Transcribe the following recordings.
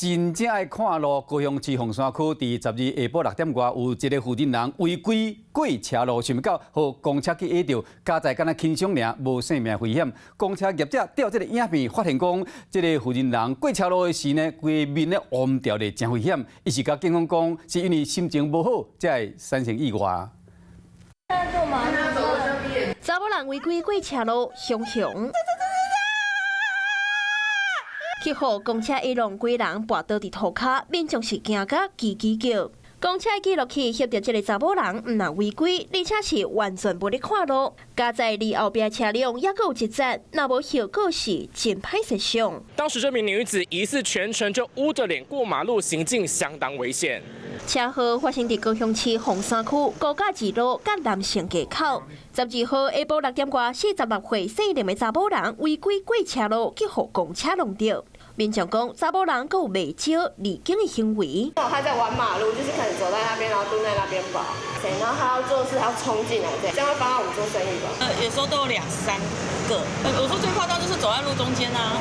真正愛看路。高雄市鳳山區佇12下晡6點外，有一个負責人違規過車路，想袂到予公車去壓著，佳哉敢若輕傷爾，無性命危險。公車業者調這个影片發現講，這个負責人過車路的時呢，規个面咧烏掉咧，誠危險。伊是共警方講，是因為心情無好，才會產生意外。查某人違規過車路，雄雄。去予公車一弄，規人跋倒佇塗跤，民眾是驚甲吱吱叫。公車記錄器翕著這个查某人，毋但違規，而且是完全無咧看路。佳哉離後壁車輛猶閣有一截，若無後果是真歹設想。當時這名女子疑似全程就烏著臉過馬路，行徑相當危險。車禍發生佇高雄市鳳山區高架二路佮南盛街口，12號下晡6點外，46歲姓林的查某人違規過車路，去予公車挵著。民眾講，查某人閣有袂少離境的行為。他在玩馬路，就是可能走在那邊，然後蹲在那邊吧。然後他要做事，他要衝進來，這樣會妨礙我們做生意吧？有時候都有兩三個。我說最誇張就是走在路中間啊，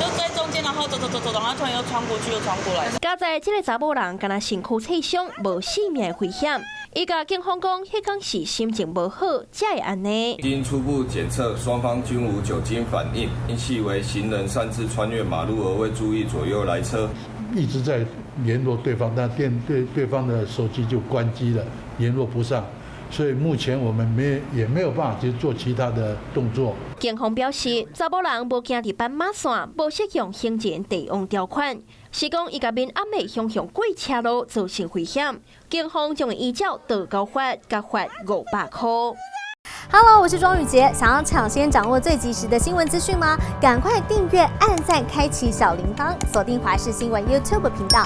就在中間，然後走走走走，然後突然又穿過去，又穿過來。佳哉這个查某人敢若身軀擦傷，無性命危險。伊共警方講，彼工是心情無好，才會按呢。經初步檢測，雙方均無酒精反應，應係為行人擅自穿越馬路而未注意左右來車。一直在聯絡對方，但電對對方的手機就關機了，聯絡不上，所以目前我們沒也沒有辦法去做其他的動作。警方表示，查某人無行佇斑馬線，無適用行人地王條款，是講伊共面暗暝雄雄過車路造成危險，警方將會依照道交法共罰500塊。 Hello，我是莊宇傑，想要搶先掌握最及時的新聞資訊嗎？趕快訂閱、按讚、開啟小鈴鐺，鎖定華視新聞 YouTube 頻道。